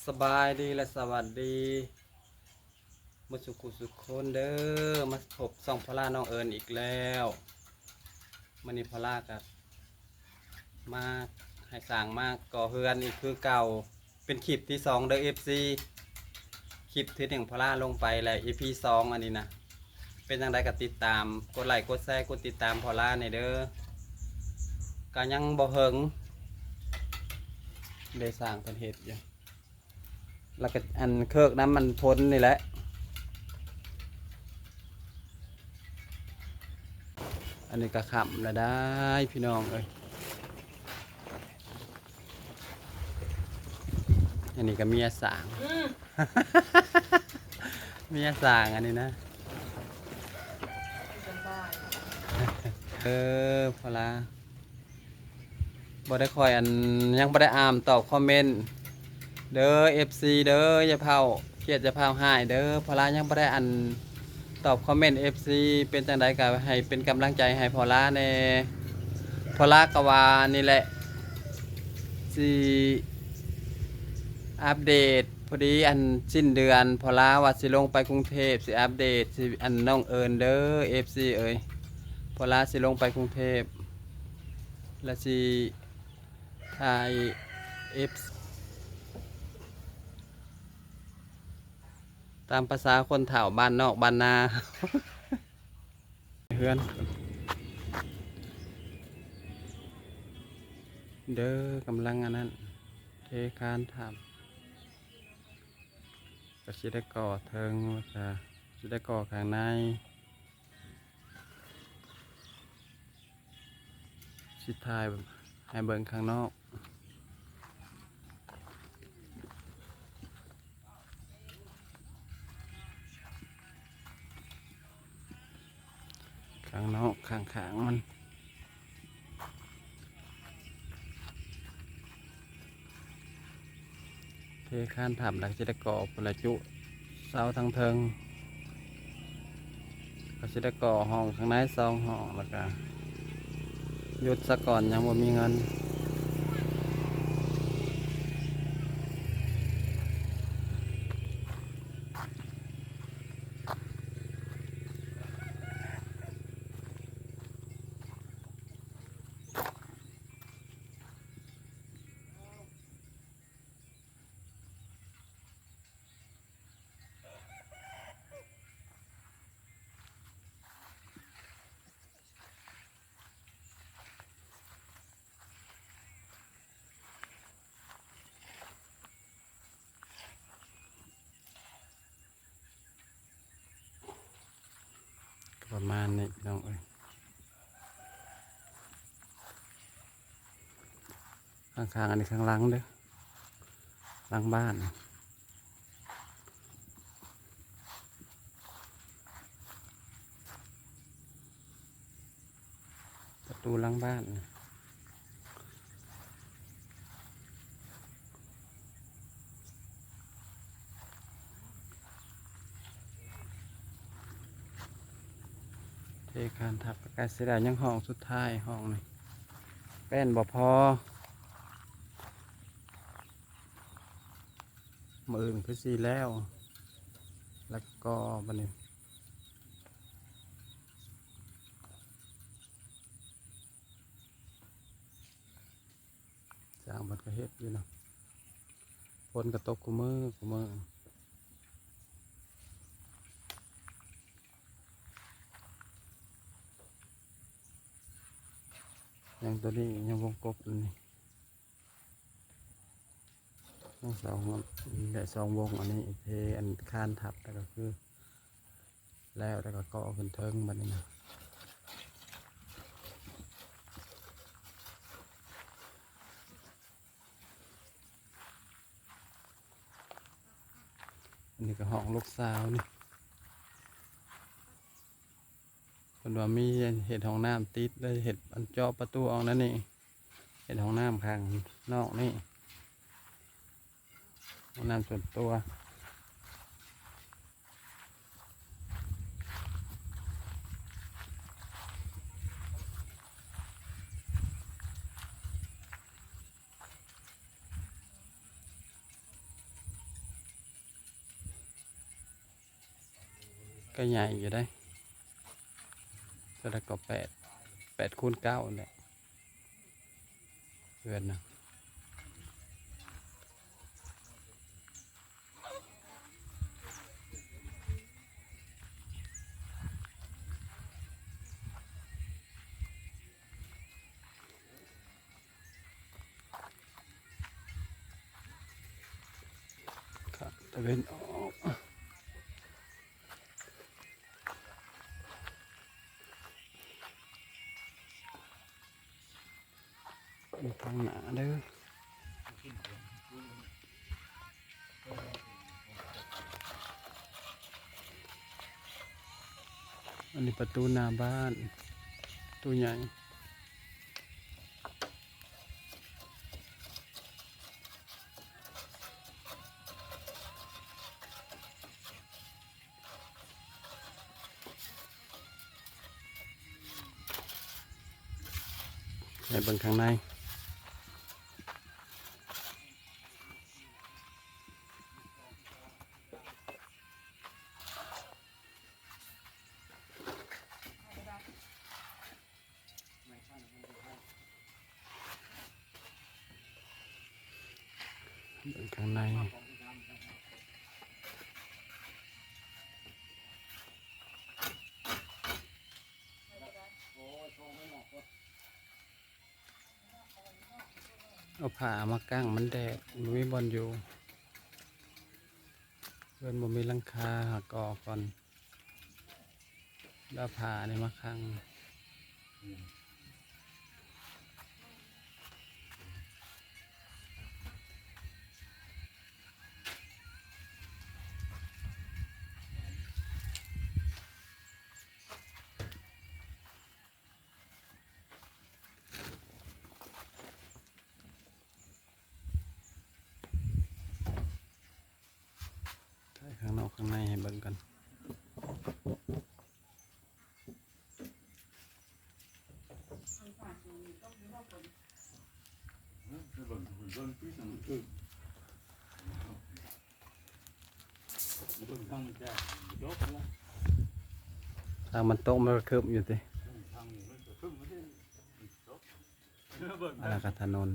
ສະບາຍດີ ແລະ ສະຫວັດດີໝົດສູ່ຜູ້ສູ່ຄົນເດີ້. ມາພົບຊ່ອງພາລານ້ອງເອີນອີກແລ້ວ. ມື້ນີ້ພາລາກະມາໃຫ້ຊ່າງມາກໍ່ເຮືອນອີກຄືເກົ່າ. ເປັນຄລິບທີສອງເດີ້ ເອັຟຊີ. ຄລິບທີໜຶ່ງພາລາລົງໄປແລ້ວ ອີພີສອງອັນນີ້ນະ. ເປັນຈັ່ງໃດກໍຕິດຕາມ ກົດໄລ້ ກົດແຊ ກົດຕິດຕາມພາລາແດ່ເດີ້. ກໍຍັງບໍ່ເຫິງເດ້ ຊ່າງເພິ່ນເຮັດຢູ່. ແລ້ວກໍອັນເຄີກນ້ຳມັນພົນນີ້ແຫຼະ. ອັນນີ້ກໍຄ່ຳແລ້ວໄດ໋ພີ່ນ້ອງເອີຍ. ອັນນີ້ກໍເມຍສ້າງ ອືມ ເມຍສ້າງອັນນີ້ນະ. ເອີ ພາລາ ບໍ່ໄດ້ຄ່ອຍ ອັນ ຍັງບໍ່ໄດ້ອ່ານຕອບຄອມເມັນເດີ້ ເອັຟຊີເດີ້. ຢ່າຟ້າວຄຽດ ຢ່າຟ້າວຮ້າຍເດີ້. ພາລາຍັງບໍ່ໄດ້ ອັນ ຕອບຄອມເມັນ ເອັຟຊີ. ເປັນຈັ່ງໃດກໍໃຫ້ເປັນກຳລັງໃຈໃຫ້ພາລາແດ່. ພາລາກໍວ່ານີ້ແຫຼະ ຊິອັບເດດ ພໍດີອັນສິ້ນເດືອນ ພາລາວ່າຊິລົງໄປກຸງເທບ ຊິອັບເດດ ຊິ ອັນ ນ້ອງເອີນເດີ້ ເອັຟຊີເອີຍ. ພາລາຊິລົງໄປກຸງເທບ ແລະ ຊິຖ່າຍ ເອັຟ ຕາມພາສາຄົນເຖົ້າບ້ານນອກບ້ານນາ. ເຮືອນເດີ້ ກຳລັງອັນນັ້ນ ເທຄານຖາບ ກໍຊິໄດ້ກໍ່ເທິງ ແລ້ວກໍຊິໄດ້ກໍ່ຂ້າງໃນ. ຊິຖ່າຍໃຫ້ເບິ່ງຂ້າງນອກ. ຂ້າງນອກ ຂ້າງໆ ມັນ ເທຄານຖາບ ແລ້ວຊິໄດ້ກໍ່ພຸ້ນລະ ຈຸເສົາທາງເທິງ ກໍຊິໄດ້ກໍ່ຫ້ອງຂ້າງໃນສອງຫ້ອງ ແລ້ວກະຢຸດສາກ່ອນ ຍັງບໍ່ມີເງິນ. ກໍປະມານນີ້ພີ່ນ້ອງເອີຍ. ຂ້າງໆ ອັນນີ້ຂ້າງຫຼັງເດີ້ ຫຼັງບ້ານ ປະຕູຫຼັງບ້ານ. ເທຄານທັບກໍໃກ້ຊິແລ້ວ ຍັງຫ້ອງສຸດທ້າຍ ຫ້ອງນີ້ແປ້ນບໍ່ພໍ. ມື້ອື່ນຄືຊິແລ້ວ ແລ້ວກໍບັດນີ້ ຊ່າງເພິ່ນກໍເຮັດຢູ່ເນາະ ຝົນກໍຕົກຄູ່ມື້ ຄູ່ມື້. ຍັງໂຕນີ້ ຍັງວົງກົບອັນນີ້ ຍັງສອງ ໄດ້ສອງວົງ ອັນນີ້ເທອັນຄານທັບ ແລ້ວກໍຄື ແລ້ວ ແລ້ວກໍກໍ່ຂຶ້ນເທິງບັດນີ້ນະ. ອັນນີ້ກໍຫ້ອງລູກສາວນີ້ ເພິ່ນວ່າມີເຮັດຫ້ອງນ້ຳຕິດ ແລ້ວເຮັດອັນເຈາະປະຕູອອກນັ້ນນີ້ ເຮັດຫ້ອງນ້ຳຂ້າງນອກນີ້ ຫ້ອງນ້ຳສ່ວນຕົວ. ເ ກໍໃຫຍ່ຢູ່เด้ เท่าใดก็ แปด แปดคูณเก้านั่นแหละ เฮือนนะ ตะเว็นออก ทางหน้าเด้อ อันนี้ประตูหน้าบ้าน ประตูใหญ่ ให้เบิ่งข้างใน เบิ่งข้างใน เอาผ้ามากั้งมันแดด บ่มีบ่อนอยู่ เฮือนบ่มีหลังคา หาก่อก่อน แล้วผ้านี่มาคัง ถ่ายข้างนอกข้างในให้เบิ่งกัน ทางมันตกมันก็คืบอยู่ติ อันนั้นก็ถนน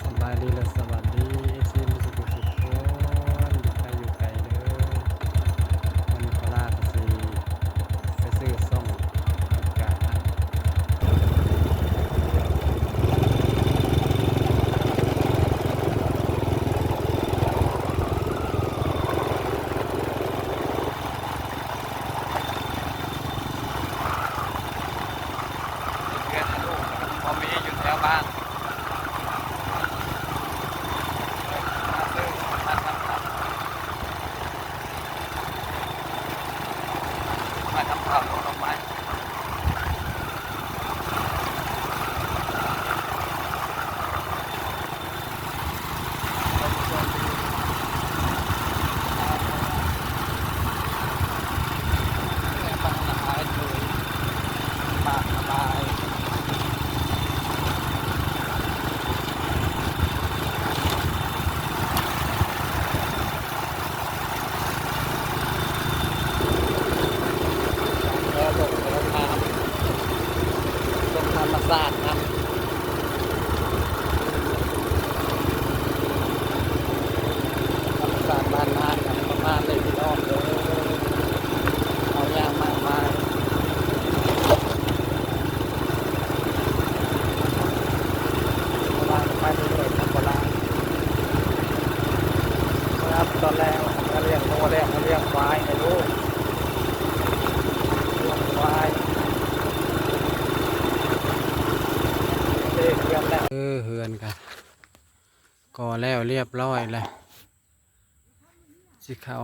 สบายดีและสวัสดี เอฟซี ทุกผู้ทุกคน อยู่ไกลอยู่ไกลเด้อ วันนี้ขอลาก็สิไปซื้อซ่อง เพื่อนลูกพอมีอยู่แถวบ้าน มาทำข่าวลงไป เออ เบิ่งธรรมชาตินำ ธรรมชาติบ้านนากันประมาณนี้พี่น้องเด้อ เอาอย่างมากมาย โบราณไปเรื่อยๆ ครับ โบราณ ครับ ตอนแรกก็เลี้ยงงัว แล้วก็เลี้ยงควายให้ลูก เลี้ยงควาย เลี้ยงเลี้ยงแล้ว เออ เฮือนก็ก่อแล้วเรียบร้อยแล้ว สิเข้า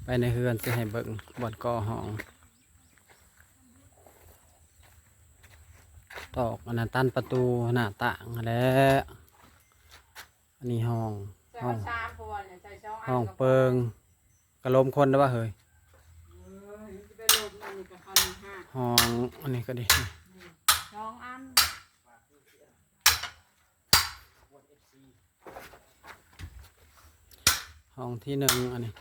ไปในเฮือน สิให้เบิ่งบ่อนก่อห้อง ตอกอันนั้น ตันประตูหน้าต่างหั้นแหละ อันนี้ห้อง ห้อง ห้องเปิง กะลมคนได้บ่เฮ้ย เอ้ย มันสิไปลมอันนี้กะคันห้า ห้องอันนี้ก็ดี อืม ສອງອັນ ຫ້ອງທີໜຶ່ງ ອັນນີ້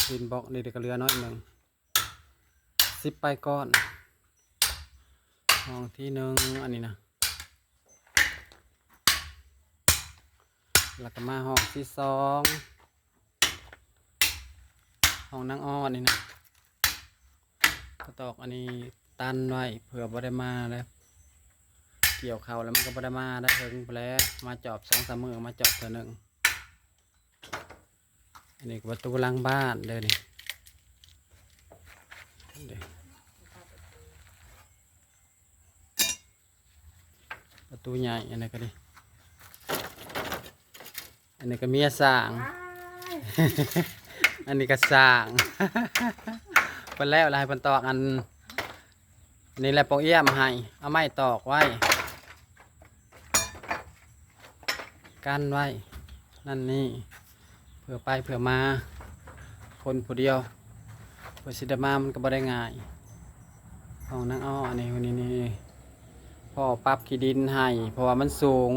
ດິນບລັອກນີ້ກໍເຫຼືອໜ້ອຍໜຶ່ງ ສິບປາຍກ້ອນ ຫ້ອງທີໜຶ່ງ ອັນນີ້ນະ ແລ້ວກໍມາຫ້ອງທີສອງ ຫ້ອງນາງອ້ອນີ້ນະ ກະຕອກອັນນີ້ຕັນໄວ້ ເພື່ອບໍ່ໄດ້ມາແລ້ວ ກ່ຽວເຂົ້າແລ້ວມັນກໍບໍ່ໄດ້ມາໄດ້ເຖິງພຸ້ນແຫຼະ ມາຈອບສອງສາມມື້ ມາຈອບເທື່ອໜຶ່ງ. ອັນນີ້ກໍປະຕູຫຼັງບ້ານເດີນີ້ ເດີ ປະຕູໃຫຍ່ ອັນນີ້ກໍດີ ອັນນີ້ກໍເມຍສ້າງ ອັນນີ້ກໍສ້າງ ເພິ່ນແລ້ວລະໃຫ້ເພິ່ນຕອກອັນ ນີ້ແຫຼະ ປ່ອງອ້ຽມໃຫ້ ເອົາໄມ້ຕອກໄວ້ ກັນໄວ້ ນັ້ນນີ້ ເພື່ອໄປເພື່ອມາ ຄົນຜູ້ດຽວ ເພື່ອຊິໄດ້ມາມັນກໍບໍ່ໄດ້ງ່າຍ. ຫ້ອງນາງອ້ອ ອັນນີ້ ນີ້ ນີ້ ພໍ່ປັບຂີ້ດິນໃຫ້ ເພາະວ່າມັນສູງ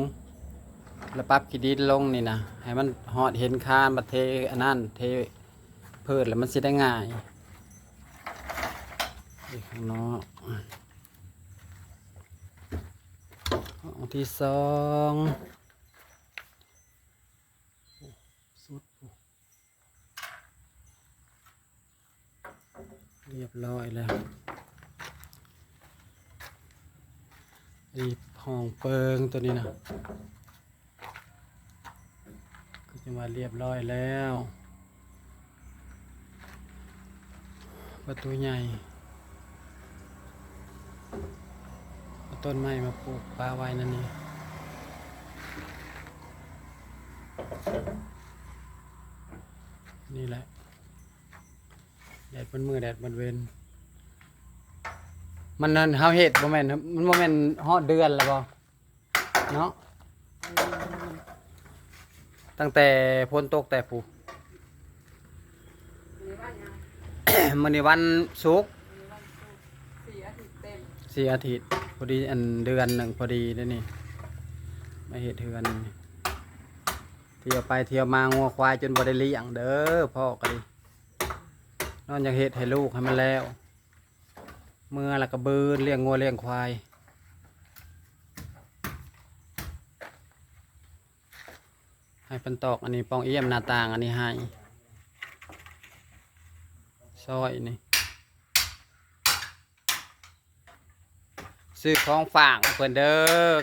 ແລ້ວປັບຂີ້ດິນລົງນີ້ນະ ໃຫ້ມັນຮອດເຫັນຄານ ບັດເທອັນນັ້ນ ເທ ເພີດແລ້ວມັນຊິໄດ້ງ່າຍ. ເຮັດຂ້າງນອກ ຫ້ອງທີສອງ ສຸດ ລຽບຮ້ອຍແລ້ວ. ອັນນີ້ຫ້ອງເປິງໂຕນີ້ນະ ຄືຈັ່ງວ່າລຽບຮ້ອຍແລ້ວ ປະຕູໃຫຍ່ ເອົາຕົ້ນໄມ້ມາປູກປະໄວ້ນັ້ນນີ້ ນີ້ແຫຼະ ແດດເບິດມື້ແດດເບິດເວັນ ມັນນັ້ນ ເຮົາເຮັດບໍ່ແມ່ນ ມັນບໍ່ແມ່ນຮອດເດືອນແລ້ວບໍ່? ເນາະ ຕັ້ງແຕ່ຝົນຕົກແຕ່ພຸ້ນ ມື້ນີ້ວັນຫຍັງ? ມື້ນີ້ວັນສຸກ ມື້ນີ້ວັນສຸກ ສີ່ອາທິດເຕັມ ສີ່ອາທິດ ພໍດີອັນເດືອນໜຶ່ງພໍດີເດ້ນີ້ ມາເຮັດເຮືອນນີ້ ທ່ຽວໄປທ່ຽວມາ ງົວຄວາຍຈົນບໍ່ໄດ້ລ້ຽງເດີ ພໍ່ກໍດີ ນອນຢາກເຮັດໃຫ້ລູກໃຫ້ມັນແລ້ວ. ເມືອແລ້ວກໍບືນລ້ຽງງົວລ້ຽງຄວາຍ ໃຫ້ເພິ່ນຕອກອັນນີ້ ປ່ອງອ້ຽມໜ້າຕ່າງອັນນີ້ໃຫ້ ຊອຍນີ້ ຊື້ຂອງຝາກໃຫ້ເພິ່ນເດີ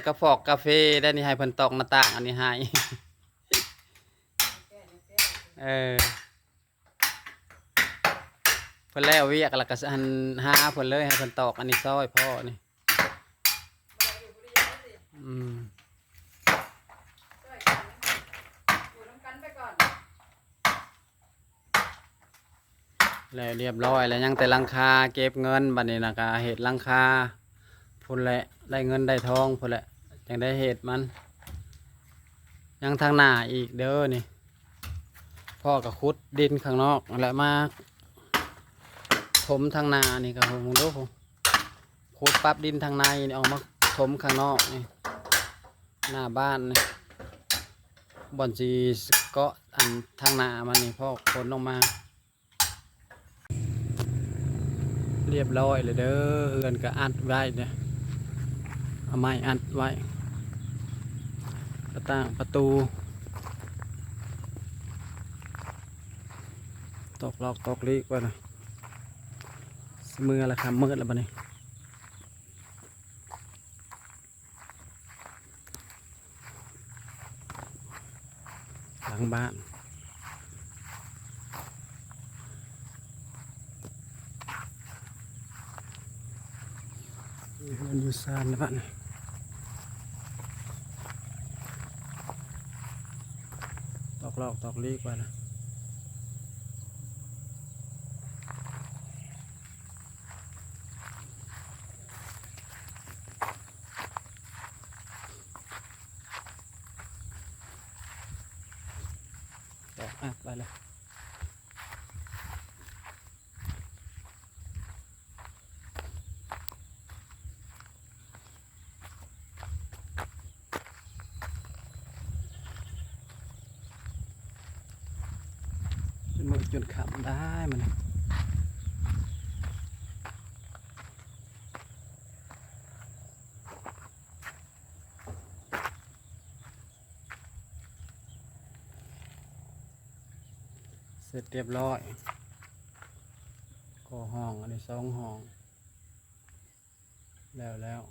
ກາຟອກກາເຟໄດ້ນີ້ ໃຫ້ເພິ່ນຕອກໜ້າຕ່າງອັນນີ້ໃຫ້ ເອີ. ເພິ່ນແລ້ວວຽກແລ້ວກໍ ອັນ ຫາເພິ່ນເລີຍ ໃຫ້ເພິ່ນຕອກອັນນີ້ຊອຍພໍ່ນີ້ ອືມ ແລ້ວລຽບຮ້ອຍແລ້ວ ຍັງແຕ່ຫຼັງຄາ ເກັບເງິນ ບັດນີ້ນະ ກະເຮັດຫຼັງຄາ ພຸ້ນແຫຼະ ໄດ້ເງິນໄດ້ທອງພຸ້ນແຫຼະ ຈັ່ງໄດ້ເຮັດມັນ ຍັງທາງໜ້າອີກເດີນີ້ ພໍ່ກໍຂຸດດິນຂ້າງນອກຫັ້ນແຫຼະ ມາຖົມທາງໜ້ານີ້ ກໍເບິ່ງດູ ຂຸດປັບດິນທາງໃນນີ້ ອອກມາຖົມຂ້າງນອກນີ້ ໜ້າບ້ານນີ້ ບ່ອນຊິເກາະອັນທາງໜ້າມັນນີ້ ພໍ່ຂົນອອກມາ. ລຽບຮ້ອຍແລ້ວເດີ ເຮືອນກໍອັດໄວ້ເດີ ເອົາໄມ້ອັດໄວ້ ໜ້າຕ່າງປະຕູ ຕອກລອກຕອກລີກໄວ້ນະ ຊິເມືອລະ ຄ່ຳມືດລະບັດນີ້. ຫຼັງບ້ານ ມີເຮືອນຢູ່ຊານແລ້ວບັດນີ້ ຕອກລອກຕອກລີກໄວ້ນະ. ຕອກອັດໄວ້ແລ້ວ ເ ມື້ຈົນຄ່ຳໄດ້ມື້ນີ້ ເສັດຮຽບຮ້ອຍ ກໍຫ້ອງ ອັນນີ້ສອງຫ້ອງ ແລ້ວແລ້ວ.